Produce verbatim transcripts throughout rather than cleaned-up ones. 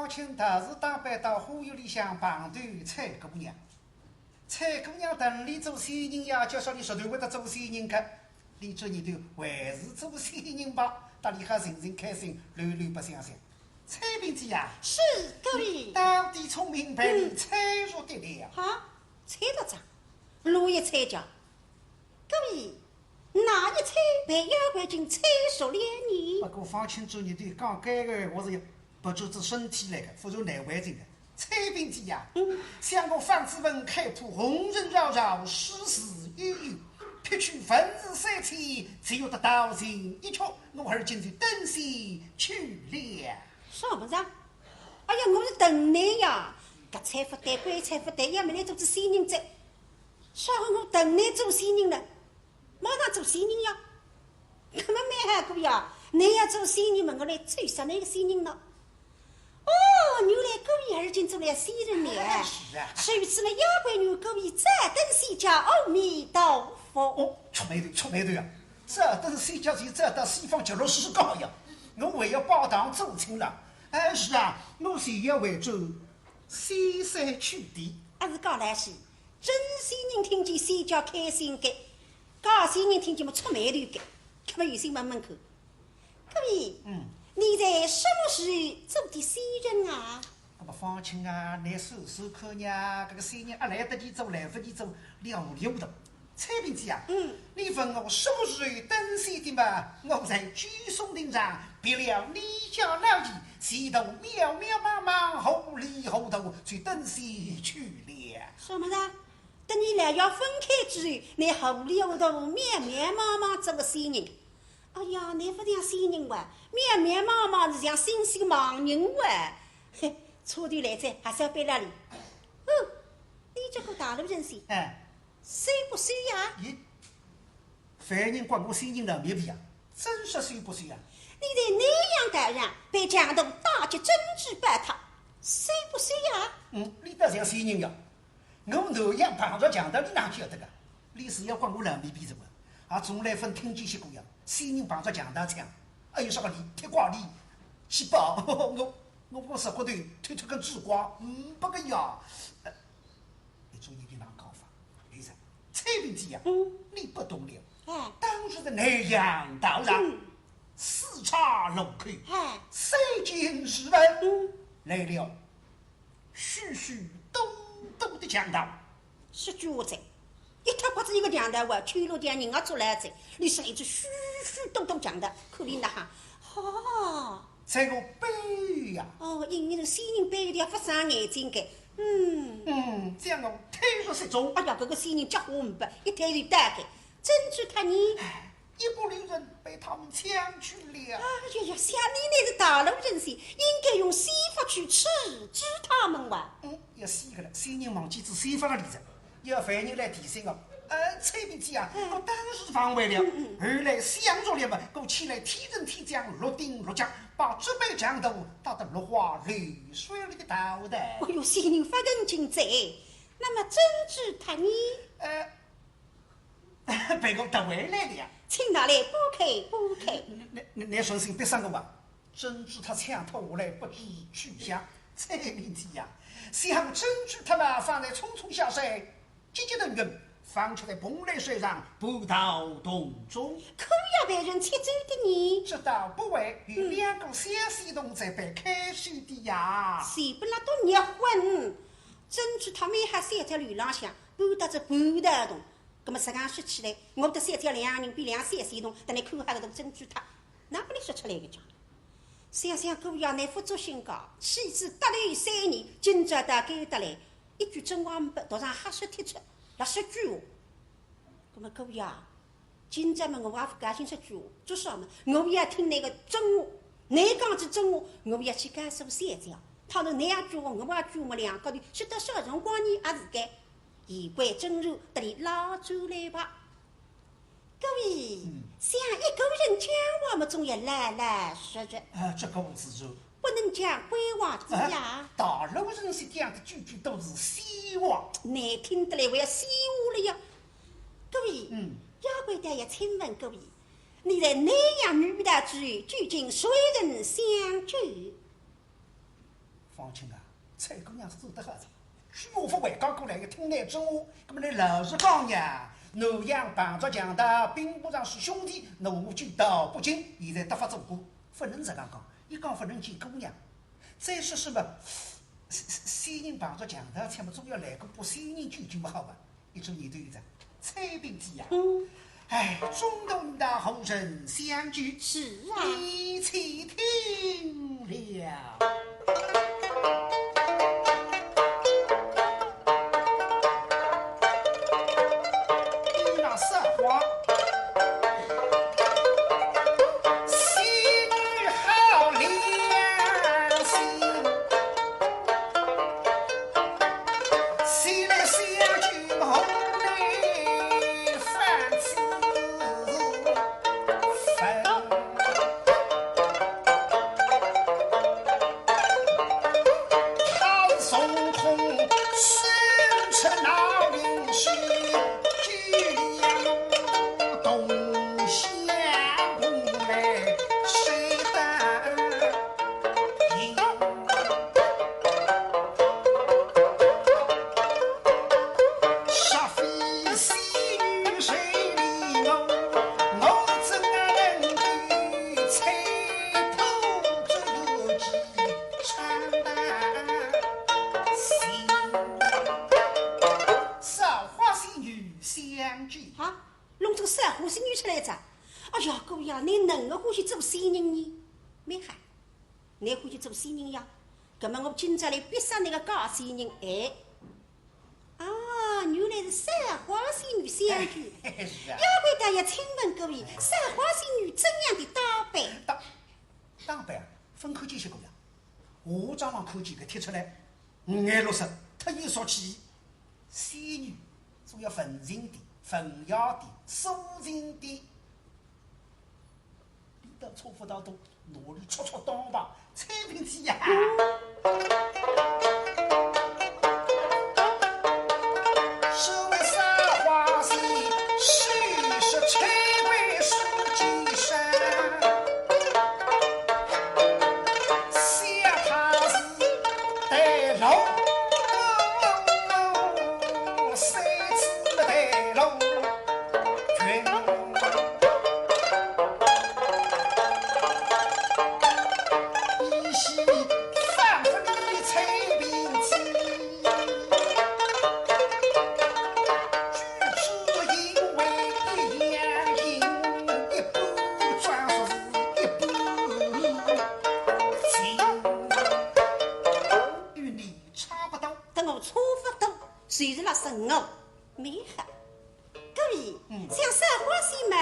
卿道士打扮到花园里向碰头采苹姑娘。采苹姑娘搭俚做仙人呀，就说俚绝对会得做仙人个。俚做人头还是做仙人吧，搭俚好寻寻开心，乱乱白相相。采苹姐呀，是，姑爷。你到底聪明伶俐，嗯。猜着点了。啊，猜着哉，我也猜着。 姑爷，哪一猜被丫鬟竟猜着了呢？不过方卿做人头讲该个闲话是要不住仔身体来个，勿然难为情个。采苹姐呀，嗯。想我方子文开铺红尘扰扰，世事悠悠，撇去文字三千，只有得道情一曲，我而今就登仙去了。啥物事啊？哎呀，我是等你呀，搿猜勿对，该猜勿对，要么你做仔仙人哉。 啥辰光等你做仙人了？马上做仙人呀？搿么蛮好个呀，你要做仙人嘛，我来做啥那个仙人呢？哦，原来姑爷而今做了仙人了。哎，是啊。如此呢，丫鬟与姑爷再登仙家，阿弥陀佛。哦，触霉头，触霉头呀！再登仙家就再到西方极乐世界呀，我还要拜堂做亲了。哎，是啊，我是要回转仙山去的。啊，是讲来是， 真仙人听见仙家开心个，假仙人听见么触霉头个，搿么有心问问看。姑爷，嗯。你在什么时候做的仙人啊？搿么方卿啊，你算算看呀，搿个仙人啊，来得及做，来勿及做，了无头。采苹姐啊，嗯。你问我什么时候登仙的嘛？我在九松亭上别了你家老爷，前头渺渺茫茫，糊里糊涂就登仙去了。什么人？ 等你俩要分开之后，你糊里糊涂、渺渺茫茫做个仙人。哎呀，你勿像仙人哇，渺渺茫茫是像新西个盲人哇。嘿，差点来哉，还是要背了你。哦，你这个大陆人是，哎。收不收呀？咦，凡人管我仙人老面皮啊，真是收不收啊？你在南阳道上被强盗打劫珍珠宝塔，收不收呀？嗯，你倒像仙人呀。 我南阳碰着强盗，你哪晓得个？你是要管我老面皮什么？啊，从来勿听见歇过呀，仙人碰着强盗抢，哎呦，啥个哩，铁拐李，去报，我，我，我石骨头，脱脱根嘴瓜，嗯，不个呀。呃，你注意点哪讲法，李生，采苹姐呀，嗯。你不懂了。哎。当时的南阳道上，嗯。四岔路口，哎。三间寺门，嗯。来了 许许多多的强盗。说句话哉，一塌刮子一个强盗哇，秋罗江人啊出来哉，你说一只许许多多强盗，可怜的哈。哦。在我背呀。哦，因为是仙人背后头要发生眼睛个。嗯。嗯，将我推入室中。哎呀，搿个仙人家伙唔白，一推就带个，珍珠塔呢？哎， 一个旅人被他们抢去了。哎呀呀，想你乃是大陆人士，应该用仙法去处置他们哇。嗯，要死个了，仙人忘记仔仙法个例子，要凡人来提醒哦。呃，采苹姐啊，嗯。我当时忘怀了，嗯，嗯。后来想着了嘛，我起来天人天将，落定落脚，把这班强盗打得落花流水了个逃的。哎哟，仙人发神经哉。那么珍珠塔呢？呃， 被我夺回来了呀。请拿来拨开拨开。你，你，你，你存心逼生个哇？珍珠塔抢脱下来不知去向，采苹姐呀，想珍珠塔嘛，方才匆匆下山，急急腾腾，方却在蓬莱山上半途途中。可要被人劫走的呢？这倒不会，有两个小仙童在被看守的呀。嗯。是不那都热昏，珍珠塔蛮好小姐楼浪向，半搭子半搭洞。 葛么实梗说起来，我搭小姐两人比两小仙童，等来看好搿个珍珠塔，哪拨你说出来个讲？想想姑爷乃勿作兴个，妻子搭头三年，今朝到该搭来，一句真话呒不，头上黑雪贴出，辣说鬼话。葛么姑爷，今朝么我也勿高兴说鬼话，做啥么？我也听倷个真话，倷讲是真话，我也去告诉小姐。倘若倷也鬼话，我也鬼话么，两家头说到啥辰光呢？也是该。 言归正传，搭俚拉转来吧。姑爷，嗯。想一个人讲话么，总要老老实实。啊，这个我知道。不能讲鬼话的呀。啊，大陆人是讲的句句都是实话。难听得来，还要实话了呀。姑爷，嗯。要怪大爷请问姑爷，你在南阳遇到之后，究竟谁人相救？方卿啊，采萍姑娘是做得好哉。许我勿会讲过来，一听倷之话，搿么倷老实讲呀，南阳碰着强盗，兵部尚书兄弟，那我就到北京，现在得法做官，勿能实梗讲，一讲勿能见姑娘。再说是么，仙仙仙人碰着强盗，切么总要来个把仙人救救么好吧？ 一转念头一转，采萍姐呀，嗯。哎，中途遇到何人相救？是啊。你且听了。你那撒花，仙女好良心。 谁来相救我来反此坟？他是孙通，孙策闹云水，举阳东乡来谁担？ 啊，弄这个散花仙女出来哉。哎呀，姑爷，倷哪哼欢喜做仙人呢？蛮好。 倷欢喜做仙人呀？搿么我今朝来逼煞倷个假仙人，哎。啊，原来是散花仙女相救。是啊。要怪大爷，请问各位，散花仙女怎样的打扮？打，打扮啊，勿看见歇个呀。化妆上看见个贴出来，五颜六色，忒有俗气。仙女总要文静点、文雅点、素净点。 俚倒差勿大多，拿俚戳戳当吧，采萍姐呀。所谓散花仙，谁是采萍是几山？下她是带龙，三次带龙。 与你差不多。搭我差勿多，就是辣说我蛮好。 各位，嗯。像散花仙嘛，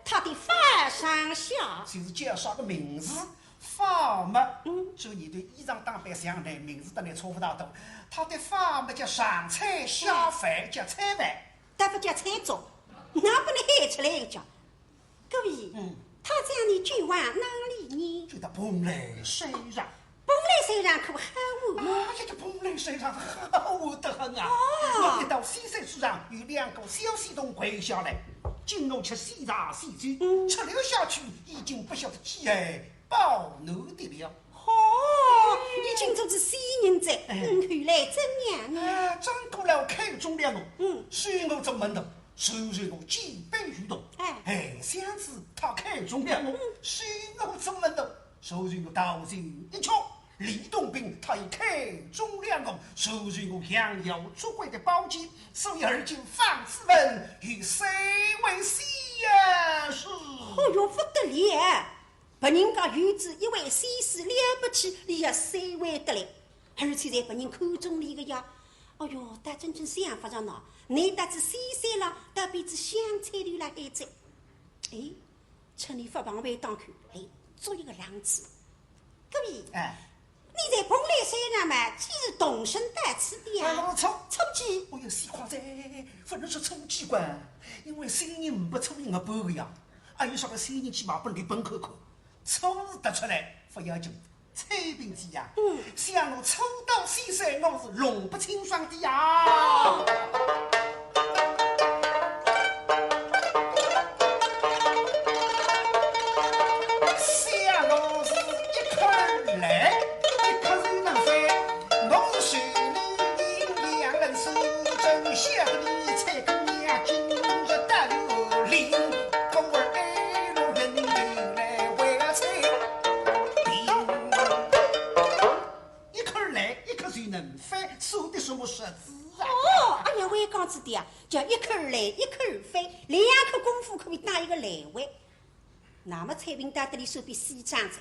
她的法上下，就是叫啥个名字？法嘛，嗯。所以倷对衣裳打扮像倷，名字搭倷差勿大多。她的法嘛叫上菜下饭，叫菜饭。但勿叫菜粥，哪能勿喊出来一叫？各位，嗯。她将你救往哪里呢？救到蓬莱山上。 蓬莱山上可好玩吗？哎呀，这蓬莱山上好玩得很啊！哦。我一到仙山之上，有两个小仙童跪下来，敬我吃仙茶仙酒，嗯。吃了下去已经不晓得饥饿饱暖的了。哦，你今朝是仙人哉，哎。嗯，后来怎样呢？啊，张果老看中了我，嗯。收我做门徒，收收我几百余童。哎。哎，想是他看中了我，嗯。收我做门徒， 收收我道情一曲，吕洞宾他也看中了我，收收我降妖除怪的宝剑，所以而今方子文与三位仙呀，是。哦哟，不得了！别人家有仔一位仙师了不起，俚要三位得来，而且侪别人看中俚个呀。哦哟，倒真正想勿着呢，倷搭仔仙山浪，倒比仔香菜头浪还赞。哎， 趁倷勿防备当口，来，做一个冷子。各位，哎。你在蓬莱山上嘛，几时动身到此的呀？哎，我初，初几？哎呀，死快哉，勿能说初几个，因为仙人没初一月半个呀，还有啥个仙人去买本历本看看，初二得出来，勿要紧。 采萍姐呀，嗯。想我初到仙山，我是弄勿清爽的呀。想我是一刻来，一刻就能飞就能翻，算得什么识字啊？哦，哎呀，我也讲仔的啊，叫一口来，一口翻，两刻功夫可以打一个来回。那么采萍搭得里算比西trang子，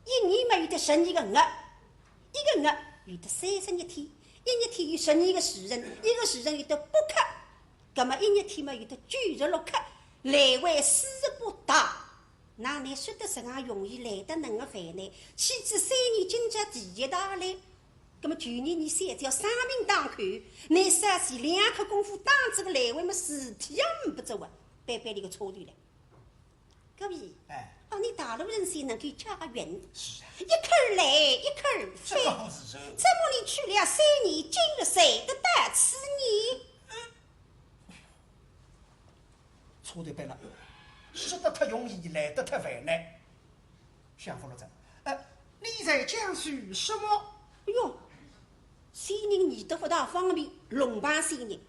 一年嘛有得十二个月，一个月有得三十日天，一日天有十二个时辰，一个时辰有得八刻，葛么一日天嘛有得九十六刻，来回四十八打。 哪能说得实梗容易来得能个烦呢？去仔三年，今朝第一趟来，葛么旧年年三只要生病当口，倷啥是两刻功夫打仔个来回么，事体也呒不做啊，板板里个差头来。各位，哎。哦，你大陆人是能够驾云，是啊。一口来，一口飞，这个好使。怎么你去了三年，今日才得到此呢？ 错得板了，说得太容易，来得太烦呢。想勿落哉。呃，你在讲些什么？哎哟，仙人你都不大方便，弄帮仙人。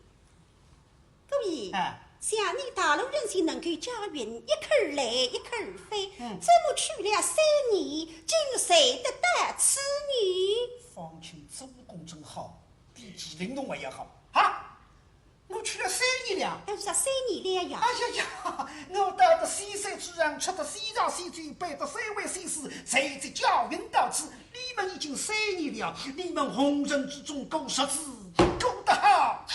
各位，哎。像你大陆人是能够驾云，一口来，一口飞，嗯。怎么去了三年，今日才得到此呢？方卿做功真好，比麒麟童还要好。哈！ 我去了三年了。哎，是啊，三年了呀。哎呀呀，我到得西山之上，吃得西茶西酒，拜得三位先师，才得驾云到此。你们已经三年了，你们红尘之中过日子，过得好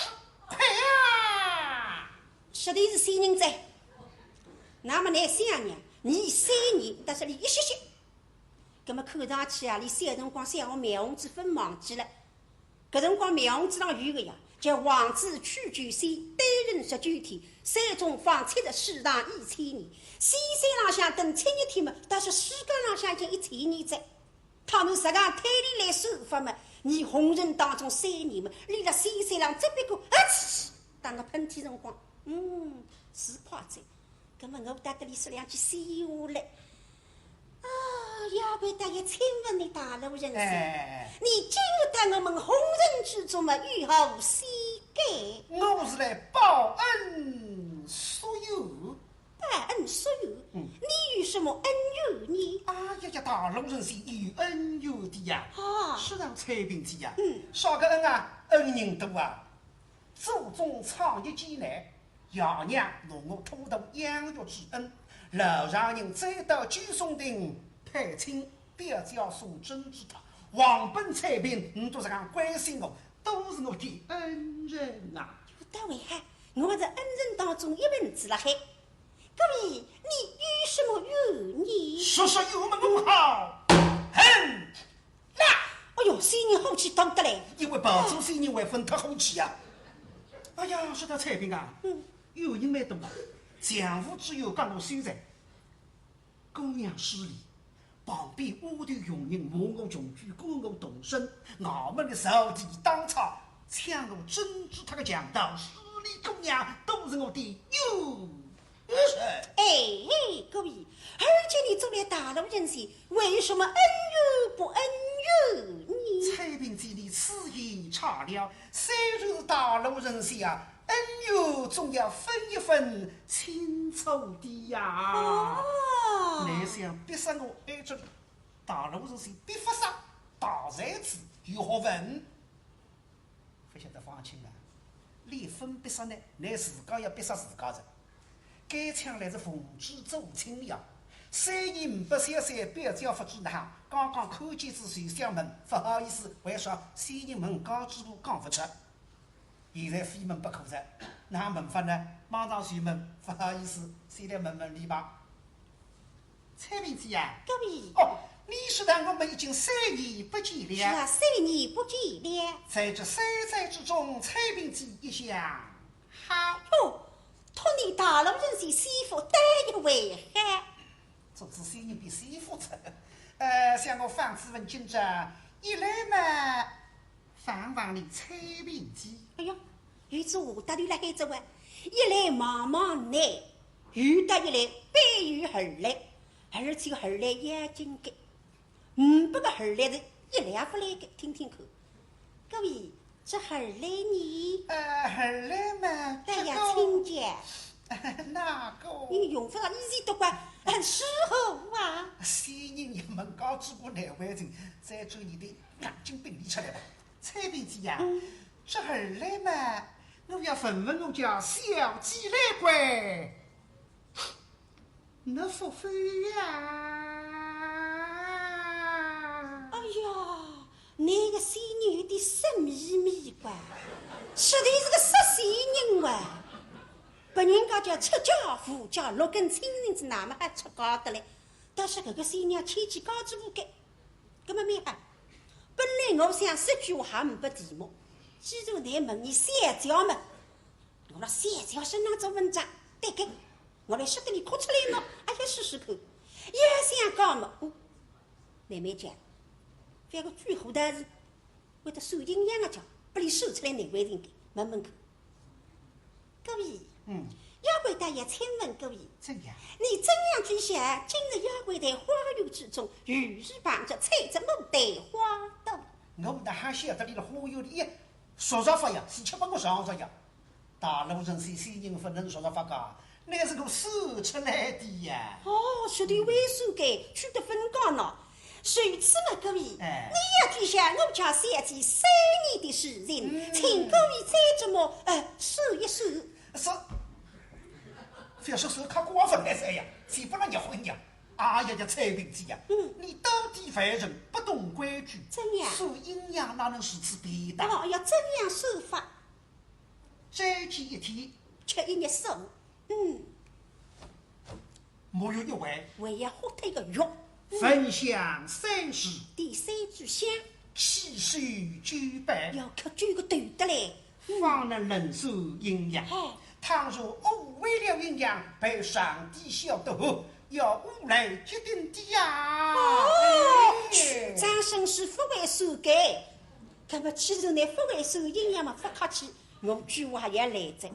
快啊！说的是仙人哉。那么倷想呀，你三年，但是你一歇歇，葛么看上去啊，你小辰光小学苗红子朆忘记了。 搿辰光苗红子浪有个呀，叫王子去九仙，单人十九天，山中方七日，水上一千年。西山浪向等七日天嘛，但是世界浪向已经一千年哉。倘若实梗推理来算法嘛，伲红尘当中三年嘛，俚辣西山浪只不过啊，呲，打个喷嚏辰光，嗯，是快哉。葛么我搭得俚说两句闲话来。 啊，要不得也请问你大陆人士，哎。你进入到我们红尘之中嘛，有何喜感？我是来报恩索怨。报恩索怨？嗯。你有什么恩怨呢？哎呀呀，大陆人是有恩怨的呀。啊。说到采萍姐呀，嗯。啥个恩啊？恩人多啊。 祖宗创业艰难，爷娘拿我拖大养育之恩，老丈人再到九松亭配亲，表姐送珍珠塔，王本采萍，你都实梗关心我，都是我的恩人呐。有道理哈，我是恩人当中一份子了嘿。各位，你有什么怨呢？说说有么我好，哼！ 啦！哎哟，仙人火气大得来。因为跑错仙人还朆忒火气啊。哎呀，说到采萍啊，嗯。有人蛮多啊，丈夫只有讲我现在。姑娘势利，旁边丫头佣人骂我穷鬼，赶我动身，衙门里扫地打扫，抢我珍珠塔个强盗，势利姑娘都是我的冤 哎，各位，而且你做了大陆人士，为什么恩怨不恩怨呢？采萍姐，你此言差了，虽然是大陆人士啊，恩怨总要分一分清楚的呀。哦。倷想逼煞我，哎，这里大陆人士逼勿煞，大才子有何问？ 勿晓得方卿啊，连分逼煞呢，倷自家要逼煞自家哉。该抢来是奉旨做亲呀，三年呒不消息，表姐勿知哪哈，刚刚看见仔就想问，勿好意思，为啥仙人问家主婆讲勿出？现在非问不可哉，哪问法呢？马上就问，勿好意思，先来问问俚吧。 采萍姐呀。各位。哦，你说的我们已经三年不见了。是啊，三年不见了。在这三载之中，采萍姐一向好。哟，托你大陆人士，媳妇得意为好。做仔仙人比媳妇差。呃，像我方子文今朝一来嘛， 访访你采萍姐。哎呀，有只话搭俚辣海哉哇，一来望望倷，又搭一来背后而来，而且而来要紧个，嗯，不过而来是一来勿来个，听听看。各位，这而来呢？呃，而来嘛，大爷，这个请讲。哪个？你用勿着意思多管，哎，是何物啊？仙人也问家主婆难为情，再转你的眼睛并立出来吧。采萍姐呀，嗯。这会儿来嘛，我要问问我家小姐来乖。 那福福呀！哎呀，那个仙人有点色眯眯个，实在是个色仙人哇！别人家叫出家无家，六根清净是那么还出家的嘞，但是搿个仙人牵记家主婆个，搿么蛮好。本来我想说句话还没不题目，既然你问你小姐嘛，我拿小姐身上做文章，对个。 我来说得你哭出来喏，哎呀，试试看。要想讲嘛，哦，慢慢讲，反正最后的是，会得算阴阳个讲，拨你说出来难为情个，问问看。各位，嗯。妖怪大爷，请问各位，怎样？你怎样知晓今日妖怪在花园之中，与日傍着采着牡丹花的？我哪哈晓得你的花园里，说啥法呀？是吃帮我上着呀？ 大陆人是仙人勿能说说法个，那是我说出来的呀。哦，说的为啥个，去得分讲呢？如此嘛，各位，哎。你要知晓我家小姐三年的事情，嗯。请各位再这么，呃，说一说。是，覅说说，看过分来噻呀，谁不让你混呀？哎呀呀，采萍姐呀，嗯。你到底凡人不懂规矩，怎样？说阴阳哪能如此便当？哦，要怎样说法？ 朝见一天，吃一日素。嗯。沐浴一回，还要喝脱一个浴。焚香三炷，点三炷香，起手九拜，要磕九个头的嘞。方能冷散阴阳。哎。倘若误会了阴阳，被上帝晓得后，要无来决定的呀。哦，哎。张生是勿会算个。 搿么既然倷勿会算阴阳嘛，勿客气，我句话也来哉。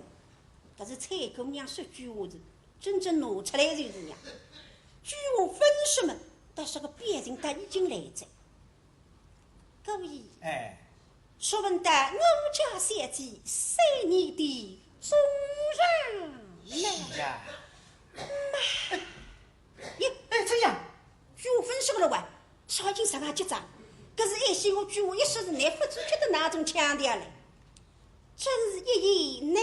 但是采萍姑娘说句话是真正拿出来就是呀，句话勿说么，但是个表情搭已经来哉。各位，哎。说问到我家小姐三年的终场呢？是啊。妈， 咦，哎，这样，句话勿说个了哇，啥已经啥个结账？可是爱惜我句话一说是难勿出去的那种腔调嘞，真是一言难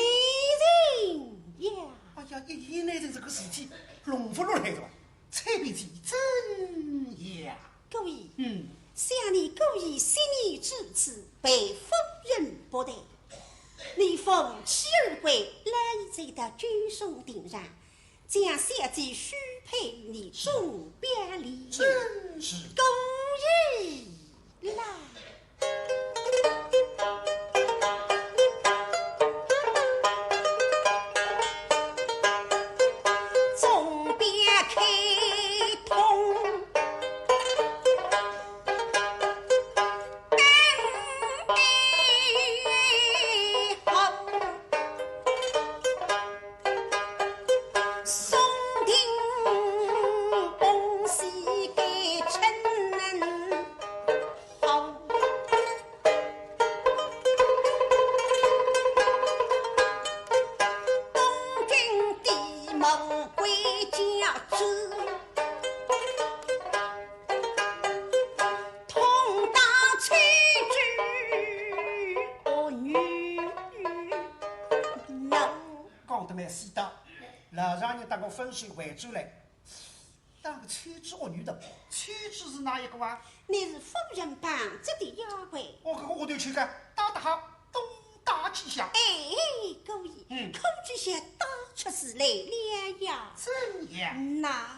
尽呀。哎呀，一言难尽这个事体，弄勿落来的哇，采萍姐怎样？各位，嗯。想你故意心意至此，被夫人薄待，你负气而归，来这个九松亭上， 将小姐许配于你，重表礼。真是。故意啦。重表开通。 讲得蛮适当，老丈人搭我分析回转来，当个采萍恶女的，采萍是哪一个啊？乃是夫人帮着的丫鬟。我搿个我就去看，打打好，东打西想。哎，姑爷，嗯。可知晓打出事来了呀？怎样？那。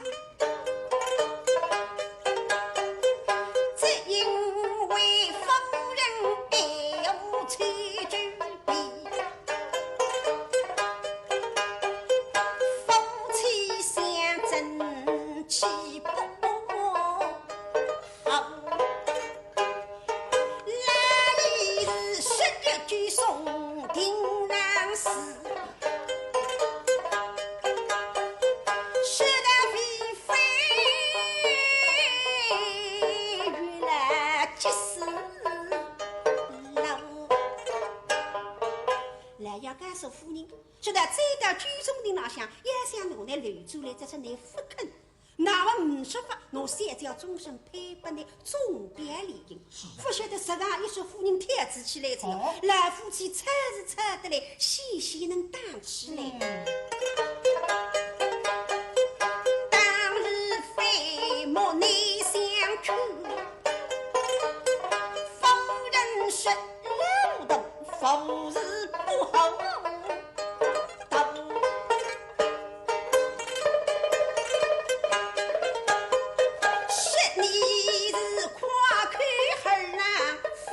只因为夫人爱护采萍，夫妻相争气不和。哪里是十月九松亭上事？ 是的，非非，原来就是老。来呀，告诉夫人，说道再到九松亭浪向，要想拿倷留住来，只是倷勿肯。那么呒说法，我小姐终身配拨倷总表莅人。是的。勿晓得实梗一说，夫人跳仔起来哉，哦。老夫妻吵是吵得来，险险能打起来。嗯。当日飞马难相救，夫人说老奴 夫是不好当。说你是夸口儿郎，夫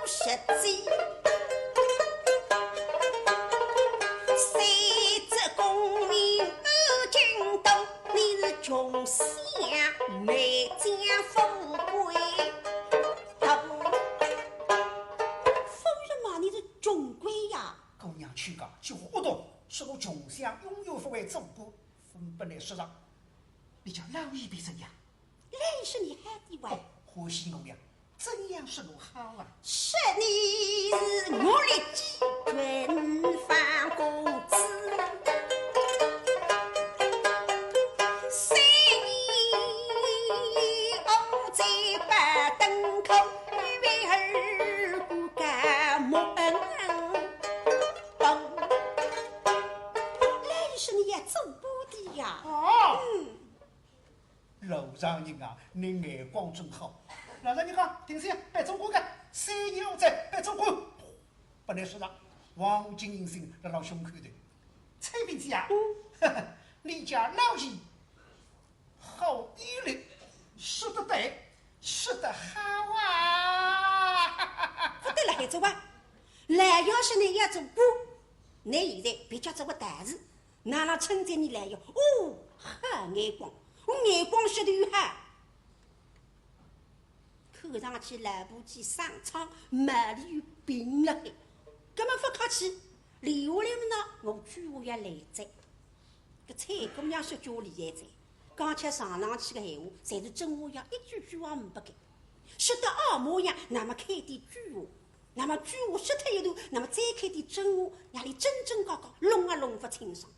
是鸡。谁知功名不尽当，你是穷乡难将富贵当。夫人嘛，你是穷鬼呀！ 姑娘，去吧，几化勿懂，说我穷乡，永远勿会做官，勿拨倷说着。你家老爷便怎样？老爷说你好的哇。哦，欢喜我呀，怎样说我好啊？说你是我立志军法公子，三年我在八等科，与为儿不敢莫恩恩。 当。老爷说你要做官的呀。哦。嗯。老丈人啊，你眼光真好。老丈人讲，定心，必做官个，三年后再必做官。拨倷说着，黄金印信辣辣胸口头。采萍姐啊，嗯。呵呵，你家老爷 好眼力，说得对，说得好啊！勿对了，孩子哇，老爷说倷要做官，倷现在蹩脚做个道士，哪能称赞倷老爷？哦，好眼光，我眼光说得好。 看上去老婆子生疮，毛里有病了海。搿么勿客气，留下来么呢，我句闲话要来哉。搿采萍姑娘说句闲话来哉，刚才上上去个闲话，侪是真话呀，一句句闲话呒不个。说得好模样，那么开点句闲话，那么句闲话说脱一段，那么再开点真话，让俚真真假假弄也弄勿清爽。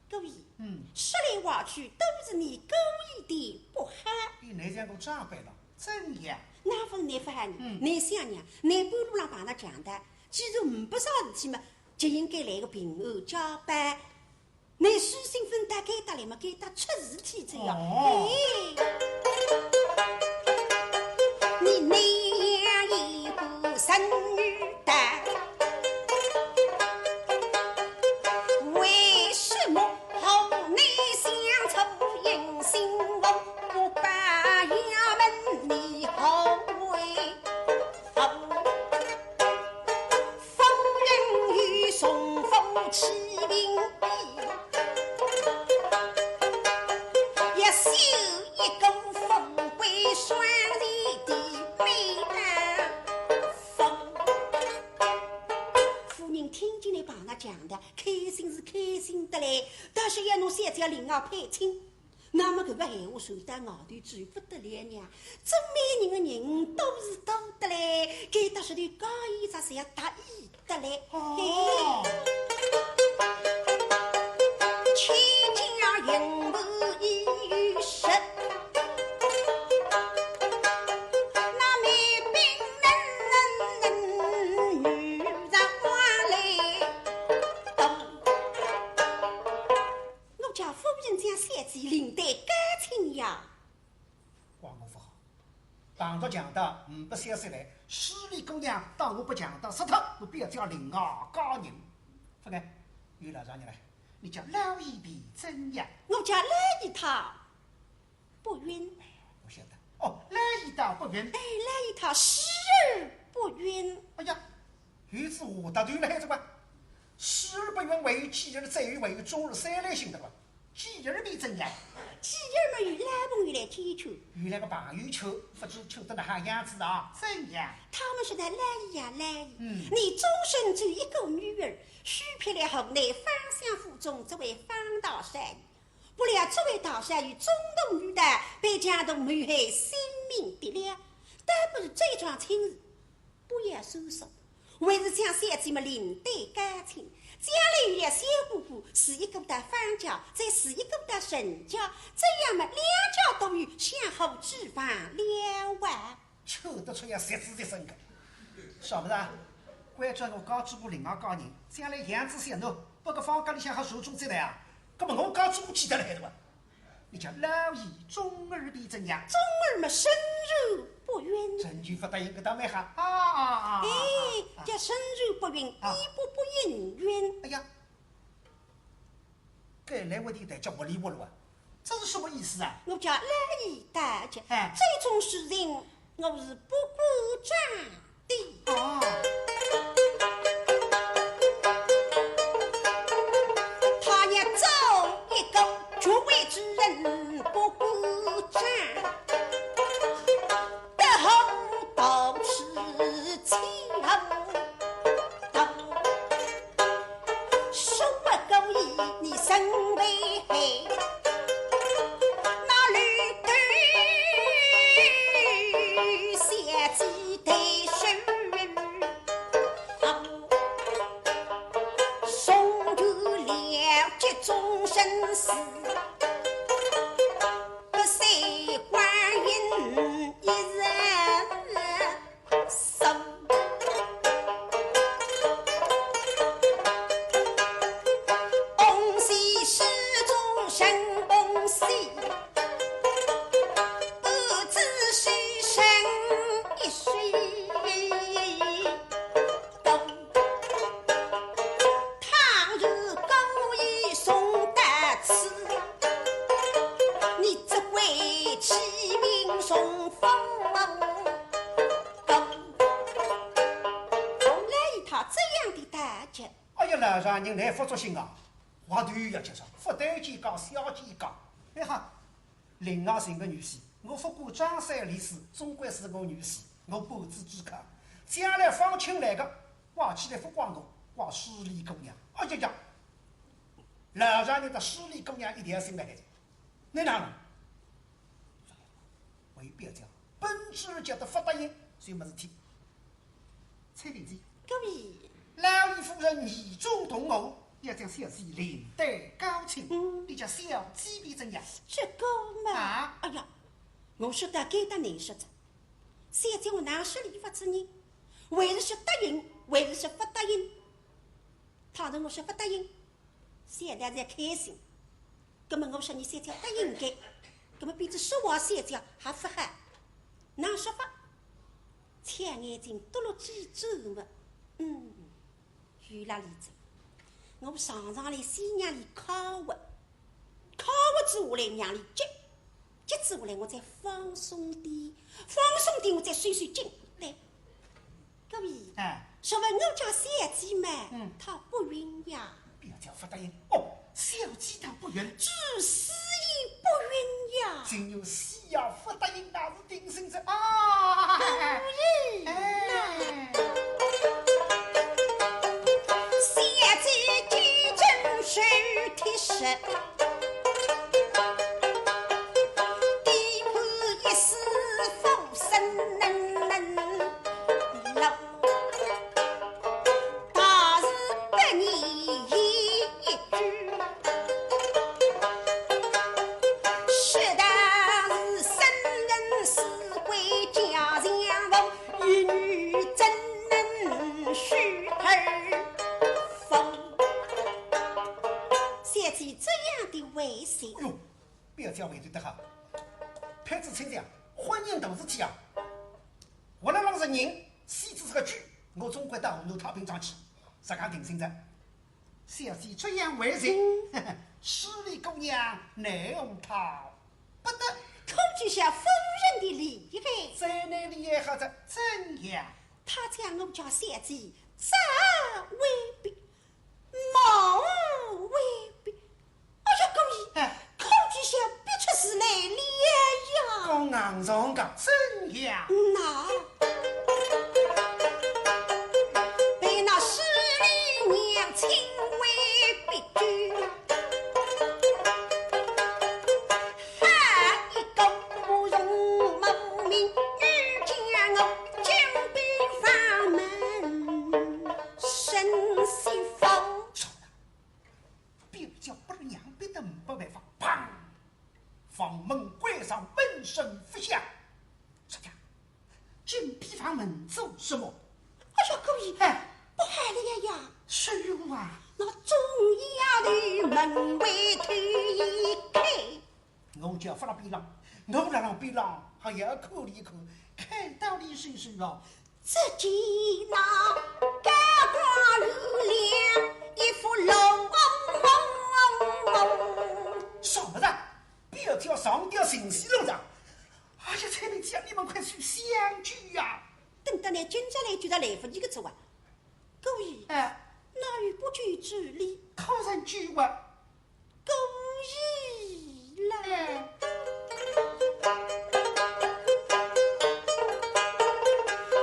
姑爷，嗯。说来话去都是你姑爷的不好。咦，倷像个长辈了，怎样？哪勿是倷勿好呢？嗯。倷想呀，倷半路浪碰着强盗，既然呒不啥事体嘛，就应该来个平安交班。倷书信分到该搭来嘛，该搭出事体哉呀。哦。嘿。你那样一个神女的， 为什么好你想出人心我不把衙门你好为好？夫人与宋府起兵，也修一个富贵双全的美满房。 夫人听见倷碰着强盗，开心是开心得来，但是要拿小姐另外配亲，那么搿个闲话传到外头去勿得了呢。做媒人的人多是多得来，该搭说的高一只是要大意得来。哦。嘿。千家银盘一与十， 那么兵人女人话来懂。我家夫人将小姐另对高亲呀。怪我勿好，碰着强盗呒不消息来，势利姑娘当我拨强盗杀脱，我覅叫另外嫁人。勿碍，有老丈人来，你家老爷便怎样？我家老爷他 不允。哎，勿晓得。哦，老爷倒不允。哎，老爷他视而不允。哎呀，有此话搭对了，还是吧？视而不允，还有继而再而，还有终而三来寻的吧？继而便怎样？继而嘛，有老朋友来牵求。有两个朋友求，勿知求得哪哈样子啊？怎样？他们说的，老爷呀，老爷，嗯。你终身只有一个女儿，许配了河南方相府中这位方大少爷。 不料这位大少爷中途遇盗，被强盗谋害性命的了，倒不如这桩亲事不要收索。还是将小姐么另对高亲，将来有了小哥哥，是一个到方家，再是一个到陈家，这样么两家都有，相互指望了啊。 吃得出要十指十身个，晓得啊？关照我家主婆另外嫁人，将来养仔小囡，拨个方家里向好传宗接代啊。葛么我家主婆记得了海头啊？你叫老爷中耳便怎样？中耳么深如不云。真就勿答应，搿倒蛮好啊啊啊！啊哎，叫深如不云，啊，亦步步应允。哎呀，搿来回的代叫糊里糊涂啊，这是什么意思啊？我叫老爷大吉，哎，这种事情我是不敢讲的。哦，他也做一个局外之人不敢讲，得好到此气候。 说我故意你身为害，那里对小姐对手，送去了这种生死，不是光阴一人。 手。东西始终成东西，不知谁生一谁。 倘若故意送得此，你只会欺民从风。来一套这样的大吉。哎呀，老丈人，倷勿作兴啊，话头要接上，勿对见讲，小见讲。哎哈， 另外寻个女婿，我勿管张三李四，总归是我女婿，我半子之靠。将来方卿来个，怪起来勿怪我，怪势利姑娘。哎呀呀，老丈人搭势利姑娘一条心辣海，倷哪能？为表姐，本主叫得勿答应，算没事体。 采萍姐，各位，老爷夫人意中同谋，要将小姐另对高亲，嗯你叫小姐便怎样？这个嘛，啊哎呀，我说到该搭难说着，小姐我哪说理法子呢？还是说答应，还是说勿答应？倘若我说勿答应， 小姐才开心。葛么我说你小姐答应个，葛么变成说话小姐还勿好，哪说法？两眼睛嘟噜几转么，嗯，有啦理哉。我常常来先让伊敲我，敲我之下来让伊急，急之下来我再放松点，放松点我再收收紧来。 各位，哎，说问我家小姐嘛，嗯她不允呀。表姐勿答应。哦，小姐倒不允，之所以不允呀，只有死也勿答应，那是定心哉啊！不允哎呐。小姐既遵守帖式，地盘一事勿生能能落。 大事不宜言一句，说道是圣人死归家乡房，一女怎能许儿风？小姐这样的威信，哟，表姐回头得好，撇仔亲家，婚姻大事体啊，活勒浪是人，死仔是个鬼，我总归到河南太平庄去，啥个定心哉。 小姐这样为情，势利姑娘奈何她不得。可知晓夫人的厉害，再难厉害好哉怎样？她将我家小姐砸为鳖，骂为鳖。哎呀，姑爷，哎，可知晓逼出事来了呀！讲硬上讲怎样？那被那势利娘亲为逼急，喊一个慕容慕名，欲将我禁闭房门。做什么？哎呀，姑爷，哎，不好了呀！什么啊？那众丫头门外头一开。我叫勿辣边浪，我辣辣边浪，还要看一看，看到底是什么？只见那高高有亮一幅龙。啥物事？表姐上吊寻死路上？哎呀，采萍姐，你们快去相救呀！等到你今朝来救，倒来勿及个哉哇。姑爷，哎，哪有不救之理？可曾救啊？姑爷啦。哎。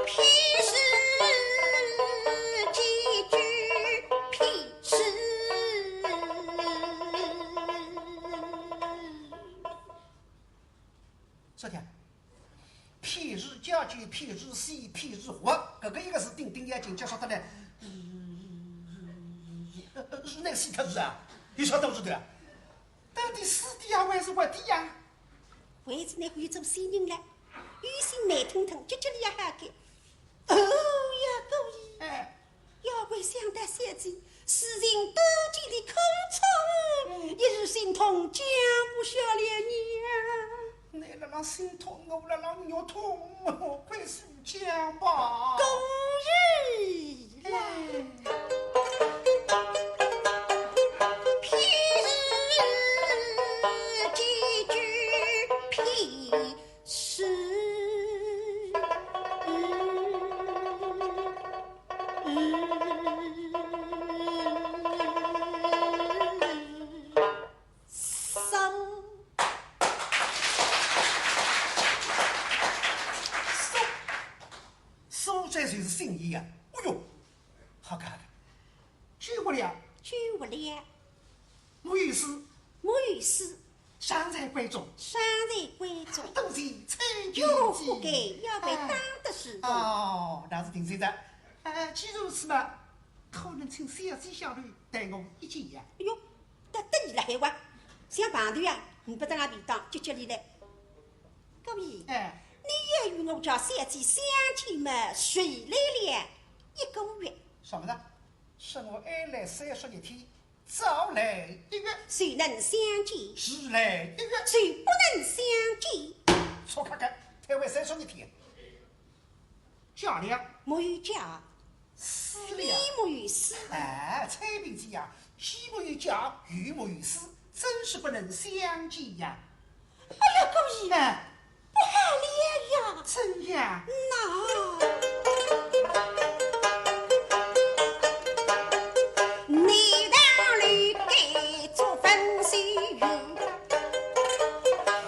譬如几句譬如。 说的，譬如家居，譬如死，譬如活，搿个一个字顶顶要紧，叫啥得来？呃，呃，是那个死脱是啊？有啥道理的啊？到底死的呀，还是活的呀？为此呢，有种死人了，有心慢吞吞，急急里要喊个。哦呀，姑爷，哎。 要怪想到小姐，是人多见的苦楚，嗯。一时心痛，讲不下了呢。你辣辣心痛，我辣辣肉痛，快诉讲吧。姑爷啦。哎。譬如几句譬如。 苏州就是新义啊。哎哟，好看，好看。救活了。救活了。没有死。没有死。 尚在关中。尚在关中。多谢采萍姐。岳父该要被打得是。哎。哦，那是定然的。哎，既如此嘛，可能请小姐下楼待我一见呀。哎哟，得得意了还哇，想碰头呀，你不得俺便当，急急里来。姑爷，哎。你要与我家小姐相见嘛，迟来了一个月。什么呢？说我晚来三十一天， 早来一月，谁能相见？迟来一月，谁不能相见？错开开，推扳三十一天。假了。没有假。死了。你没有死。哎，采萍姐呀，既没有假，又没有死，真是不能相见呀。 哎呀，姑爷，哎。不好了呀！怎样？那你道理该做分析哟，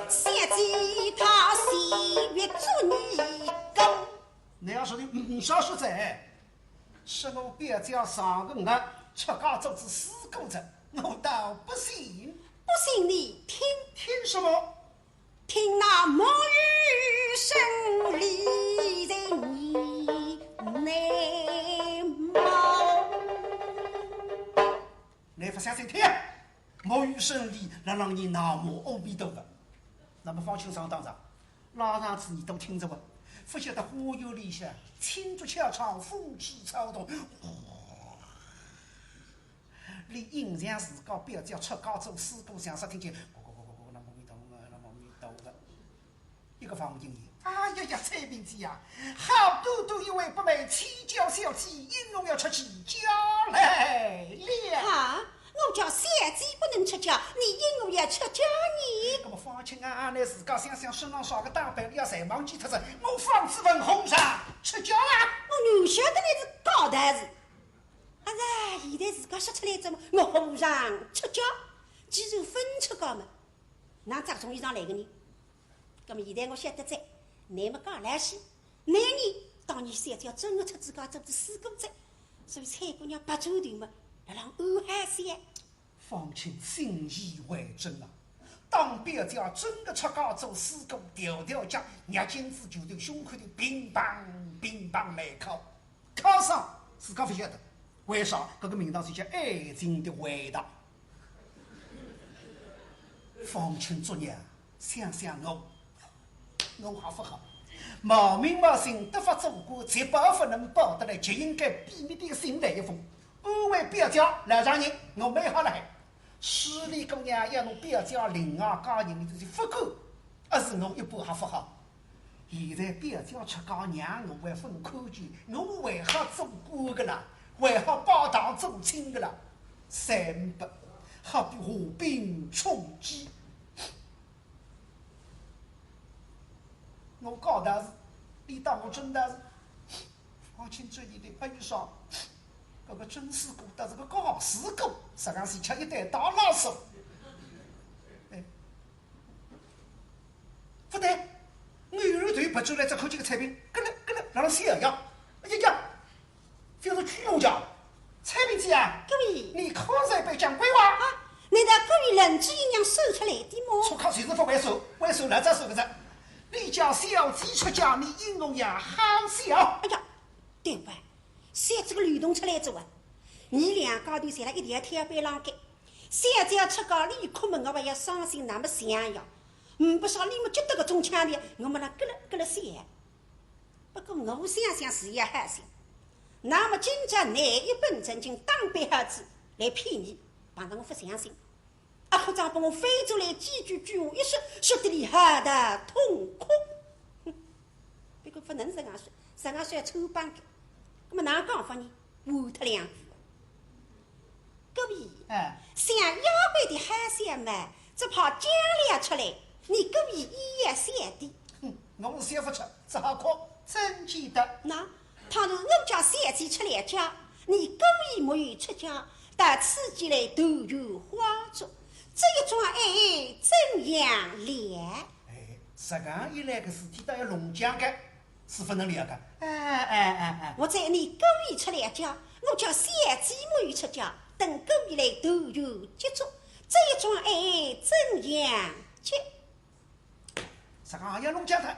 小姐她喜悦做尼姑。你要说的，嗯，啥说在？ 是我表姐上个月出家做仔师姑哉，我倒不信。不信你听。听什么？听那木鱼声里在念南无。你不相信听，木鱼声里辣浪念南无阿弥陀佛。那么方卿上当哉， 拉上仔耳朵听着哇，不晓得花园里向青竹敲窗，风吹草动。连影像自家表姐出家做师姑像煞听见，咕咕咕咕咕，南无阿弥陀佛，南无阿弥陀佛。一个方卿呀，哎呀呀，采萍姐呀，好端端一位不媒，千交小姐，因侬要出起家来了。啊，我家小姐不能出家，你因我要出家呢？那么方卿啊，你自家想想，身浪啥个打扮，你要侪忘记脱哉，我方子文何尝出家啊？我哪晓得你是假道士。啊，现在自家说出来哉么，我何尝出家？既然勿出家嘛，哪着种衣裳来个呢？那么现在我晓得哉，你么讲来是，你呢，当年小姐真个出自家做仔师姑哉，所以采萍姑娘白转头嘛，辣浪暗喊些。 方卿信以为真啊，当表姐真个出家做师姑，调调脚，捏紧仔拳头，胸口头乒乓乒乓来敲，敲伤自家勿晓得。为啥？搿个名堂是叫爱情的回答。方卿作孽，想想我，我还勿好。冒名冒姓得法做官，捷报勿能报得来，就应该秘密点信来一封。安慰表姐，老丈人，我蛮好了海。势利姑娘要拿表姐另外嫁人，就是勿够，而是我一半还勿好。现在表姐出嫁，让我还勿看见，我还好做官个啦，还好拜堂做亲个啦。三不，好比虾兵充饥。 我讲道士，俚当我真道士，方卿注意点，哎，有啥？搿个真师姑搭搿个假师姑，实梗是吃一顿大垃圾。哎，勿对，我有头别转来，只看见个采萍，咯咯咯咯，辣辣笑呀。哎呀呀， 非要去我家。采萍姐啊，各位，你可曾被讲鬼话？啊，难道各位认真一样说出来的么？出口就是勿会说，会说老早说个哉。你家小姐出嫁，你因何也好笑？哎呀，对吧？小姐个漏洞出来哉啊！你两家头侪辣一条跳板浪个，小姐出嫁，你哭么我还要伤心，那么想呀，嗯，不是你们觉得个中枪的，我们那咯咯咯咯笑。 不过我想想是也好笑。那么今朝拿一本正经打扮好仔来骗你，碰着我勿相信。阿科长拨我翻转来几句鬼话一说，说得俚吓得痛哭。哼，不过勿能实梗说，实梗说要穿帮个。那么哪讲法呢？换脱两句。 各位，哎。像丫鬟的好相嘛，只怕讲了出来，你各位也要笑的。哼，我笑勿出，只好哭，怎见得？那，倘若我家小姐出了嫁，你各位没有出嫁，到此地来团圆花烛，这一桩爱怎样了？哎，实梗一来个事体倒要弄僵个。 是勿能了个。哎，哎，哎，哎。我在你各位出了嫁，我家小姐没有出嫁，等各位来团圆结束，这一桩爱怎样结？实梗也要弄僵脱，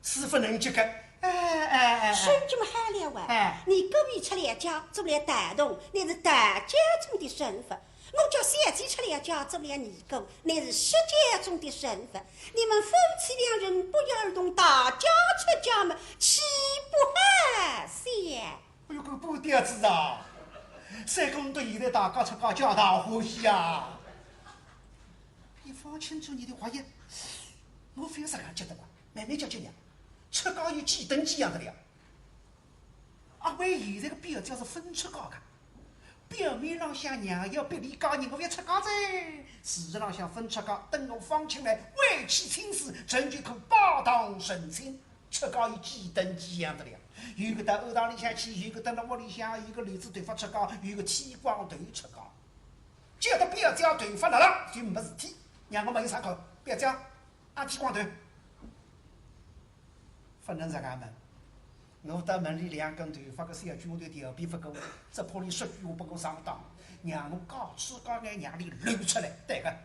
是勿能结个。哎，哎，哎，哎。说这么好了啊，哎。你各位出了嫁，做了大同，乃是大家中的人物。 我家小姐出了嫁，做了尼姑，乃是世家中的人物。你们夫妻两人不约而同，大家出嫁么，岂不好笑？哎哟，搿个半吊子啊！三公到现在大家出嫁，皆大欢喜啊！你方卿注意点，我也，我非要实梗结的吧，慢慢叫叫呀，出嫁有几等几样的了。 阿会现在个表姐是勿出嫁个，表面浪向娘要逼俚嫁人，我要出嫁哉，事实浪向勿出嫁，等我方卿来，为妻亲事，仍旧可拜堂成亲。出嫁有几等几样的了，有个到庵堂里向去，有个到了屋里向，有个留仔头发出嫁，有个剃光头出嫁。只要表姐头发辣辣，就没事体。让我问一声看，表姐，阿剃光头？ 勿能实梗问。我到问俚两根头发个小鬼，我都调皮勿过，只怕俚说鬼话拨我上当，让我假痴假眼让俚露出来。对个，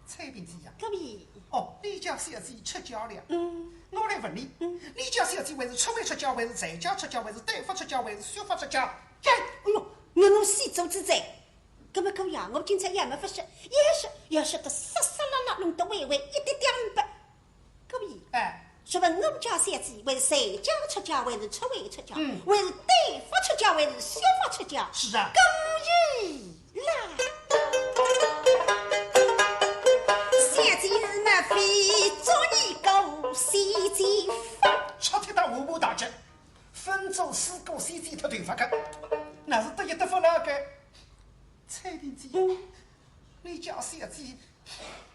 采萍姐呀。各位。哦，你家小姐出嫁了。嗯。我来问你，嗯。你家小姐还是出外出嫁，还是在家出嫁，还是对发出嫁，还是虚发出嫁？哎，哎哟，我我死做仔哉。搿么各位啊，我今朝也没法说，也是，也是个煞煞辣辣，弄得歪歪一点点不。 各位，哎。说问我家小姐，还是在家出嫁，还是出外出嫁，嗯。还是对发出嫁，还是虚发出嫁？是啊。各位啦，小姐是么非做尼姑，小姐勿，插脱搭五步大脚，勿做尼姑小姐脱头发个，那是得意得勿牢个。采萍姐，嗯。你家小姐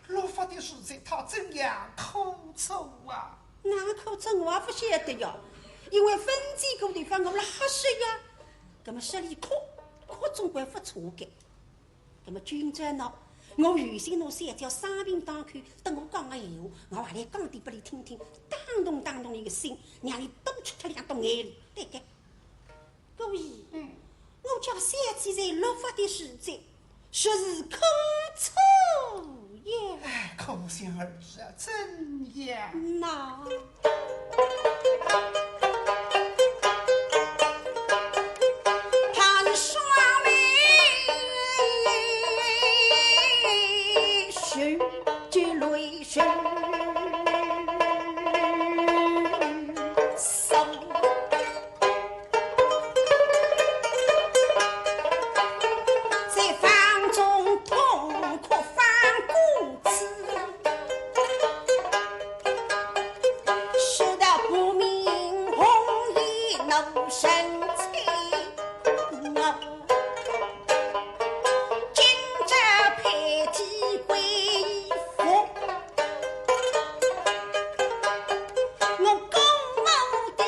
落发的时节，她怎样苦楚啊？哪个苦楚我也勿晓得呀，因为勿见过头发，我辣瞎说呀。搿么说俚哭，哭总归勿错个。搿么今朝呢，我有心拿小姐生病当口，搭我讲个闲话，我也来讲点拨俚听听，打动打动俚个心，让俚多出脱两滴眼泪，对个。 各位，嗯。我家小姐在落发的时节，实是苦楚也。哎，可想而知啊，怎样？那她的双眉是结泪水。多神采，我今朝配体贵服，我姑母爹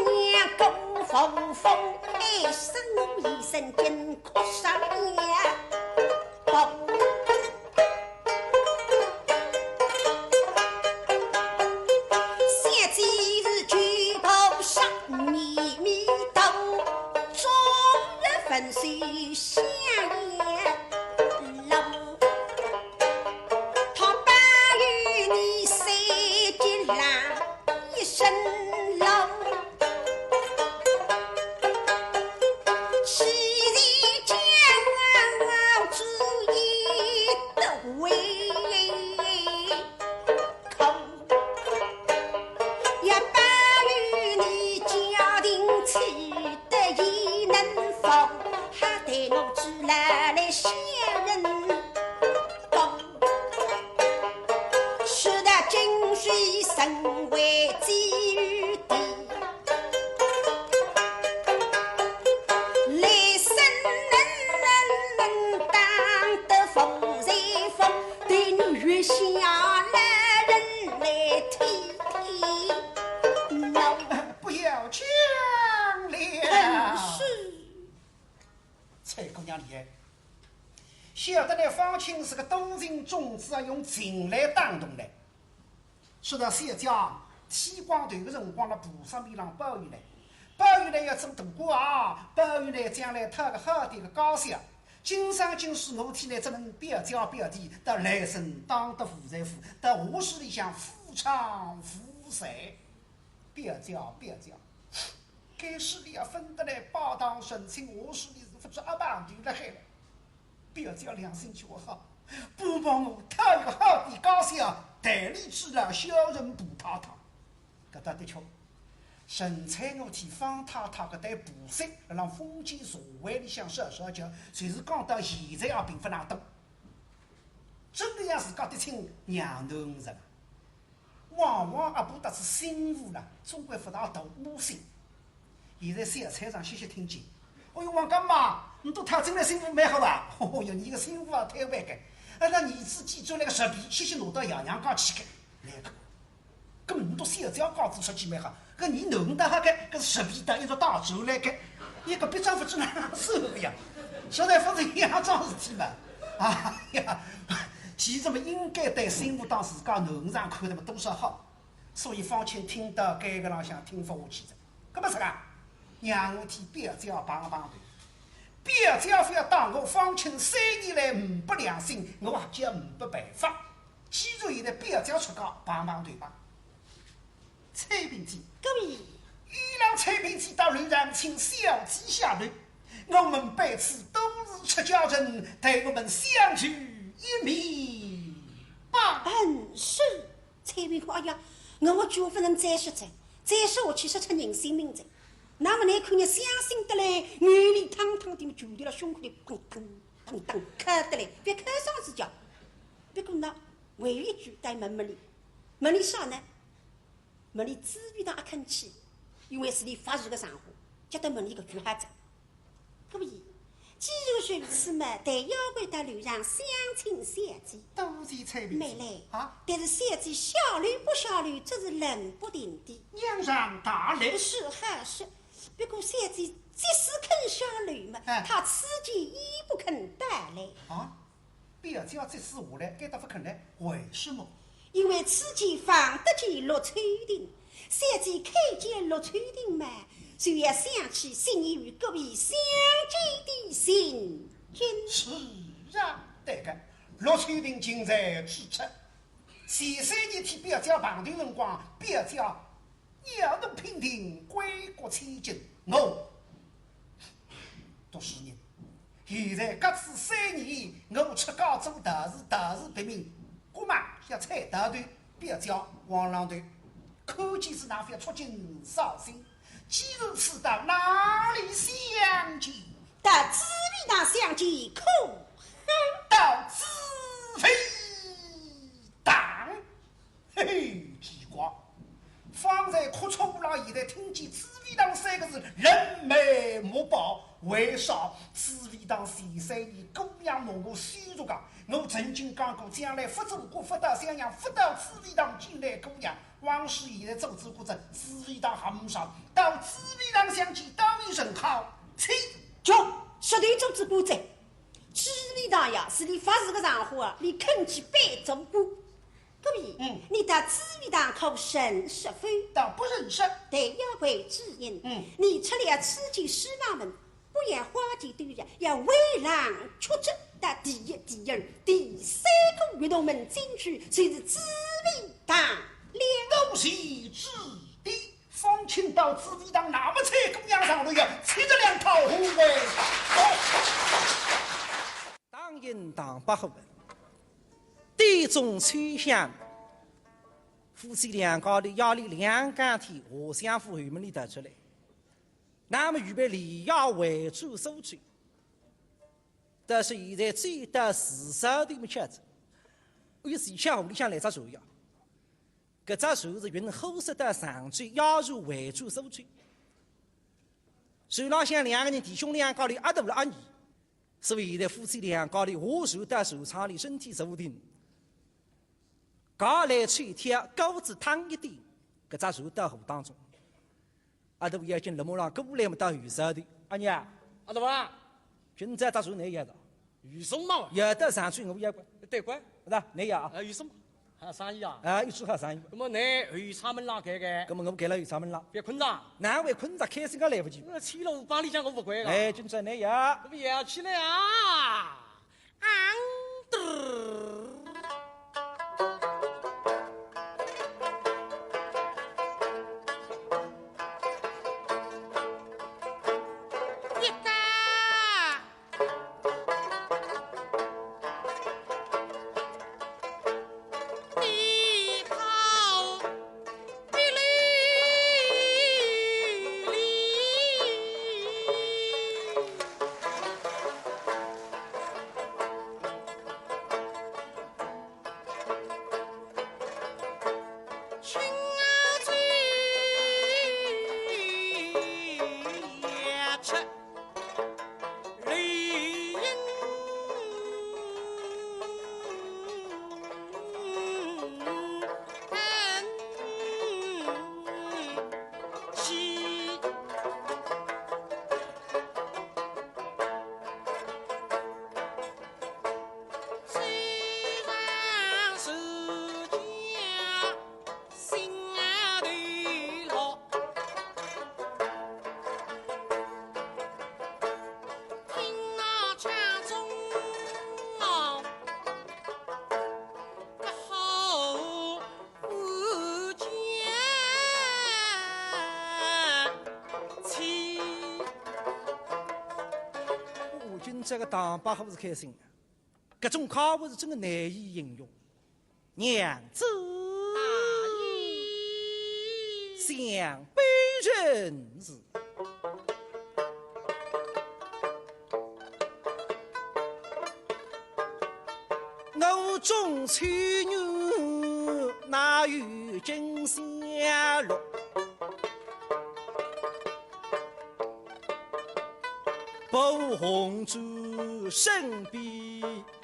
娘姑父父，还是我一身筋骨上面。 小姐是举头上面眉头，昨日分手香烟楼，她保佑你三更郎一生老。 既然将主意得为空，也保佑你家庭取得伊能否，还待我主老来相认。 是的，今世身为寄语的，来生能能当得福才福，对你月下老人来体贴。不要讲了。是。 采萍姑娘厉害，晓得呢，方卿是个多情种子啊，用情来打动的。说到小姐剃光头的辰光了，菩萨面浪保佑呢，保佑呢要做大官啊，保佑呢将来讨个好点的家小。今生今世我替呢只能表姐表弟，到来生当得福才福，到下世里向夫唱妇随。 表姐，表姐，该世里也分得来拜堂成亲，下世里是勿知阿爸头辣海了。表姐良心叫好，帮帮我讨一个好点家小，代理主老小人婆太太。搿搭的确，陈翠娥替方太太搿对婆媳，辣浪封建社会里向说说叫，就是讲到现在也并勿大多。真个要自家的亲娘囡儿了。 往往阿婆搭仔新妇啦，总归勿大大母心。现在小菜场歇歇听见，哦哟，王干妈，侬倒讨进来新妇蛮好啊。哦哟，侬个新妇啊，太坏个。哎，拿儿子寄转来个十倍，歇歇拿到爷娘家去个，来个。搿么侬到小姐家子出去蛮好，搿侬囡儿倒好个，搿是十倍到一只大转来个，一个别张勿知哪能收个呀。实在勿是一样桩事体嘛。哎呀，其实嘛，应该对新妇当自家囡儿上看得嘛多少好。 所以方卿听到该个浪向听勿下去哉。搿么啥个？让我替表姐碰碰头。表姐覅打我，方卿三年来呒不良心，我也叫呒不办法。既然现在表姐出家，碰碰头吧。采萍姐，各位，有劳采萍姐到楼上请小姐下楼。我们彼此都是出家人，待我们相聚一面吧。嗯，是。 采萍看，哎呀，我绝勿能再说哉，再说下去说出人性命哉。那么倷看伲伤心得来，眼泪汤汤渧，拳头辣胸口里咚咚咚咚敲得来，覅敲伤自家。不过呢，还有一句，倒问问俚，问俚啥呢？问俚紫薇堂阿肯去，因为是俚法事个场化，叫俚问俚搿句好哉。 各位，既然如此嘛，待丫鬟到楼上相请小姐。多谢采萍姐。慢来。啊？但是小姐下楼不下楼，这是论不定的。娘上大礼。是，好说。不过小姐即使肯下楼嘛，哎。她此间也不肯到来。啊？ 表姐即使下来，该搭勿肯来，为什么？因为此间望得见陆秋亭，小姐看见陆秋亭嘛，就要想起昔日与各位相见的情景。是啊，对个，陆秋亭近在咫尺。前三年替表姐碰头辰光，表姐 要能平定归国千金，我读书人。现在隔仔三年，我出家做道士，道士别名，姑妈要采桃头，表姐黄浪头，看见是哪覅触景伤心。既如此，到哪里相见？到紫薇堂相见，可好？到紫薇堂。 嘿嘿，奇怪，方才哭出来，现在听见紫薇堂三个字，立人美目白，为啥紫薇堂前三年姑娘拿我羞辱个？我曾经讲过，将来勿做官，勿到襄阳，勿到紫薇堂见姑娘。枉使现在做仔官哉，紫薇堂还勿上，到紫薇堂相见，当面认好，请。喏，说对做仔官哉，紫薇堂呀，是俚发誓个场化啊，俚肯去拜做官。 各位，嗯。你到紫薇堂可认识否？倒不认识。待要为知音，嗯。你出了此间书房门，不要花前斗月，要围栏曲直，到第一、第二、第三个月洞门进去，就是紫薇堂了。多谢指点，方卿到紫薇堂，那么采萍姑娘上来呀，搛仔两套红围。哦。当阴当伯虎个， 点钟吹响，夫妻两家头夜里两更天，华相府后门里踏出来。那么预备连夜回转苏州。但是现在走到寺庙里面去哉，有时像屋里向来只船呀，搿只船是运货色到常州，夜船回转苏州。船浪向两个人，弟兄两家头，阿大了阿二。 所以现在夫妻两家头下船到船舱里，身体坐定，脚来抽跳，高子趟一点，搿只船到河当中。阿大要紧勒马浪过来么，到后头，阿娘，阿大啊，今朝只船倷要个？有数目啊？要得上去我要个。对个。是吧？倷要啊？啊，有数目？ 好生意啊？啊，有数好生意。那么倷后舱门浪开开？那么我开了后舱门浪。覅困着。哪会困着？开心个来不及。那千老板里向我不管个。哎，今朝倷呀。那么要起来啊！啊，嘚儿。一个 我今朝个打扮好是开心啊。 搿种家务是真个难以形容。娘子，大爷。想卑人是，我中秋月哪有今宵落？ 不红烛身边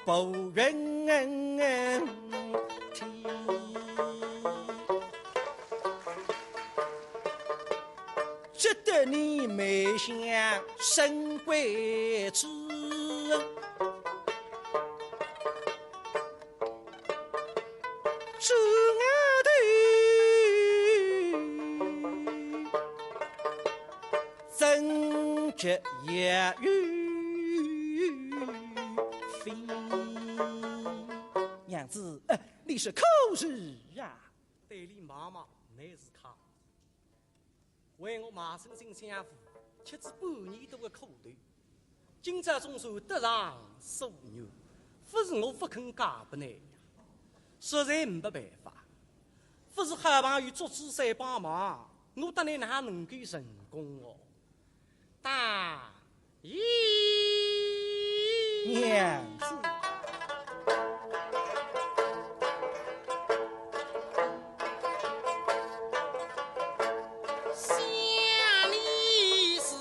不云天。只得你眉香生桂枝。 枝丫头，怎觉也有飞。娘子，呃，你是可是啊？对俚望望，乃是客。 为我卖身进相府，吃仔半年多个苦头，今朝总算得偿所愿，勿是我勿肯嫁拨倷呀，实在没办法。勿是好朋友祝枝山帮忙，我搭倷哪能够成功哦？大爷。娘子。 想你是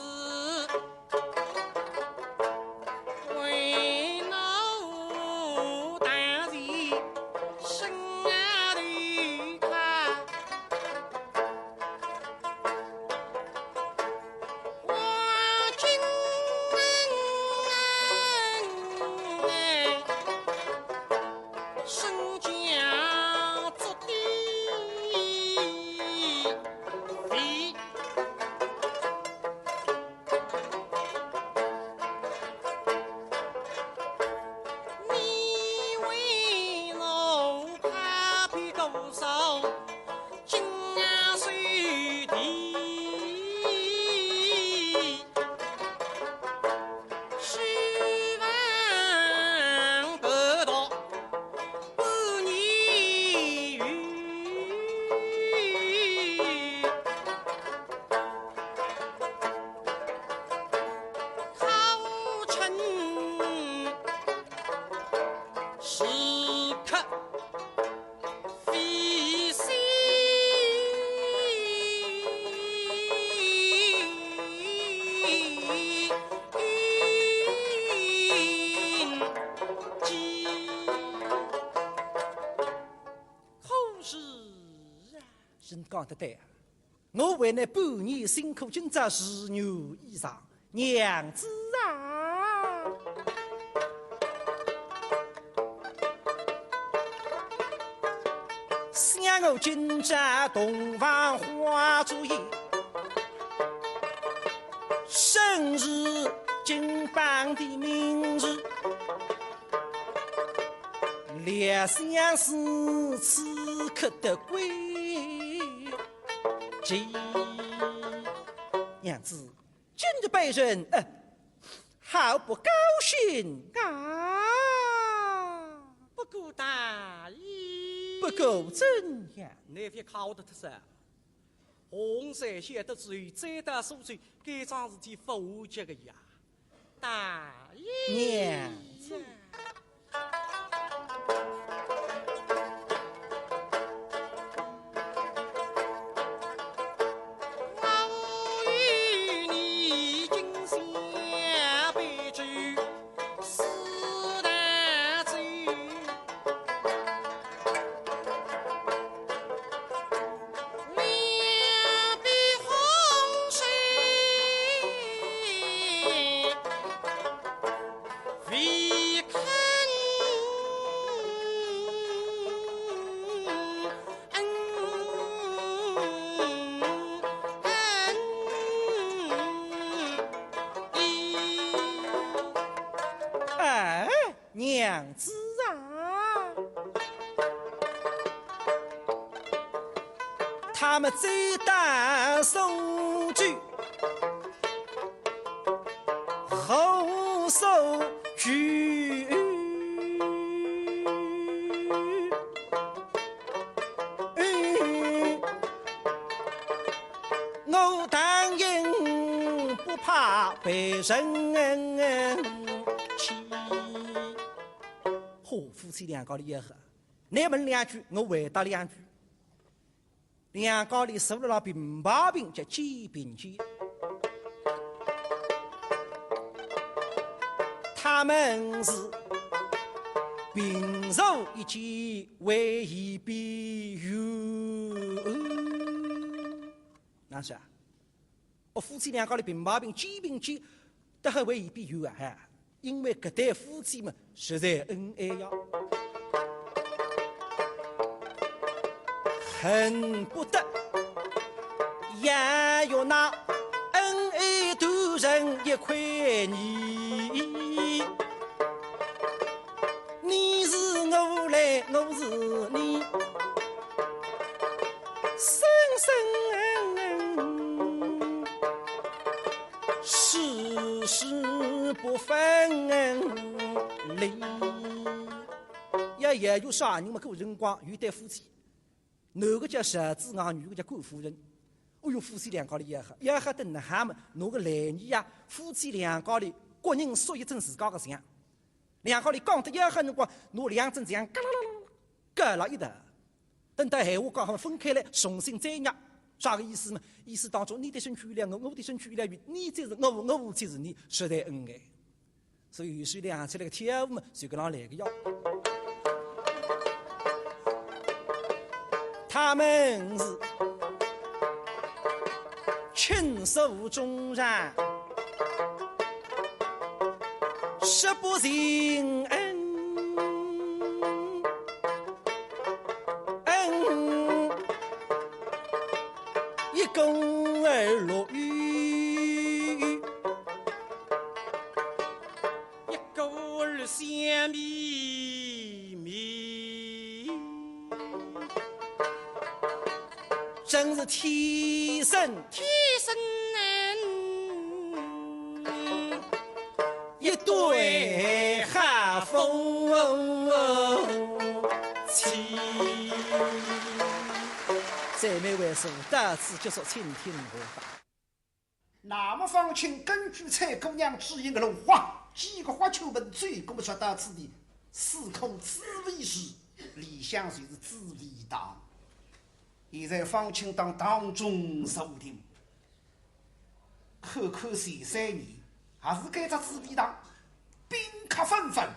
得对啊，我为侬半年辛苦，今朝如愿以偿，娘子啊！想我今朝洞房花烛夜，正是金榜题名时，料想是此刻的归期。娘子，今日卑人，呃，好不高兴啊！不过大爷，不过怎样？侬覅考得太深。红衫晓得之后，再到苏州，该桩事体勿结个呀。大爷，娘子。哎，娘子啊！他们走到苏州，何所去？ 我当然不怕被人欺。嚯，夫妻两家头也好，侬问两句，我回答两句。两家头坐辣辣平排平叫肩并肩。他们是并坐一间为宜避雨。哪是啊？哦，夫妻两家头平排平，肩并肩，倒还为宜避雨啊，哎，因为搿对夫妻嘛，实在恩爱呀。恨不得也要拿恩爱断成一块泥。 你是我来，我是你，生生世世不分离。要有啥人么，搿辰光有对夫妻， 男个叫赵子昂，女个叫甘夫人。哦哟，夫妻两家头也好，也好得哪哈么，拿个来年呀，夫妻两家头各人塑一尊自家个像。两家头讲得也好辰光，拿两尊像嘎啦啦啦啦，搞了一道。等到闲话讲好分开来，重新再捏，啥个意思嘛？意思当中，你的身躯一两我，我的身躯一两你，你就是我，我就是你，实在恩爱。 所以有时两家头来跳舞嘛，就搿能来个呀。他们是倾诉衷肠，说不尽恩恩。 一个儿落雨，一个儿笑眯眯，真是天生天生一对好夫妻。赞美为师，到此结束，请听下回。那么方卿根据采萍姑娘指引个路，哗，几个花圈奔走，搿么说到此地，四棵紫薇树，里向就是紫薇堂。现在方卿当当中坐定， 看看前三年，还是该只紫薇堂，宾客纷纷。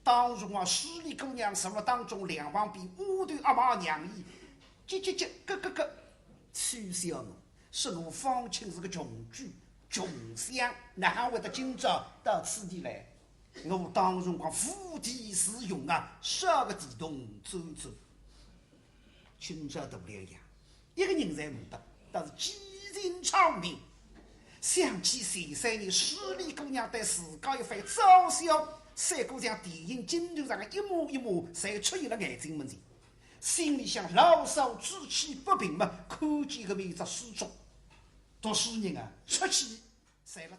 当辰光，势利姑娘坐辣当中，两旁边丫头阿妈娘姨，叽叽叽，咯咯咯。取笑我，说我方卿是个穷鬼、穷相，哪会得今朝到此地来？我当辰光无地自容啊，啥个地洞钻钻。今朝大两样，一个人侪没得，但是几近场面。想起前三年势利姑娘对自家一番嘲笑，三个像电影镜头上的一幕一幕，侪出现了眼睛门前。心里向牢骚之气不平嘛，看见搿么一只书桌，读书人啊，出气侪了。